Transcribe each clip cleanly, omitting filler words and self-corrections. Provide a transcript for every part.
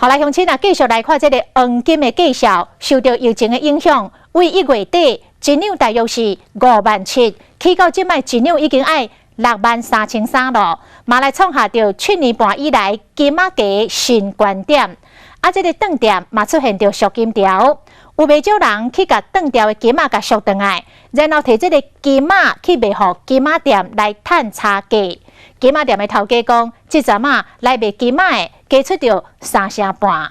好來，鄉親啊，繼續來看這个黃金的價數，受著疫情的影響，為1月底一兩大約是5萬7，起到這擺一兩已經愛6萬3300咯，嘛來創下著7年半以來金仔價新高點。啊，這个當店嘛出現著贖金潮，有袂少人去共當店的金仔共贖轉來，然後提這个金仔去賣予金仔店來趁差價。金仔店的頭家講，這陣仔來賣金仔的加出著三成半。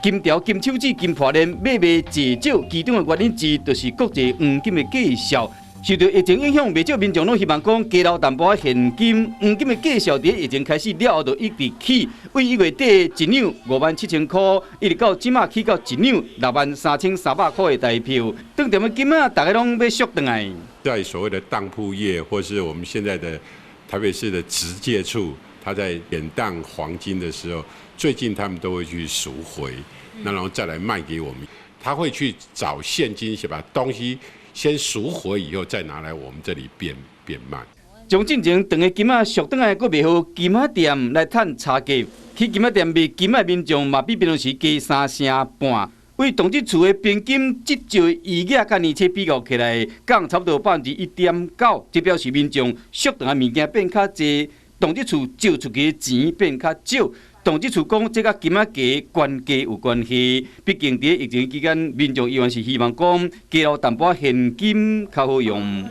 金條、金手指、金破鏈買賣濟少，其中的原因之一就是國際黃金的價數。受著疫情影響，袂少民眾攏希望講加留淡薄仔現金。黃金的價數佇疫情開始了後，就一直起，為1月底一兩57,000箍，一直到這馬起到一兩63,300箍的台票。當店的金仔，大家攏欲贖轉來。在所謂的當鋪業，或是我們現在的台北市的職介處，他在典當黃金的時候，最近他們都會去贖回，那然後再來賣給我們。他會去找現金，先把東西先贖回以後，再拿來我們這裡變變賣。將進前當的金仔贖轉來，閣賣予金仔店來趁差價。去金仔店賣金仔民眾嘛，比平常時加三成半。為統計處的平均折舊餘額佮年初比較起來，降差不多1.9%，這表示民眾贖轉來物件變較濟，統計處借出去的錢變較少。統計處講，這佮金仔價懸低有關係。畢竟佇疫情期間，民眾依然是希望講加留淡薄仔現金較好用。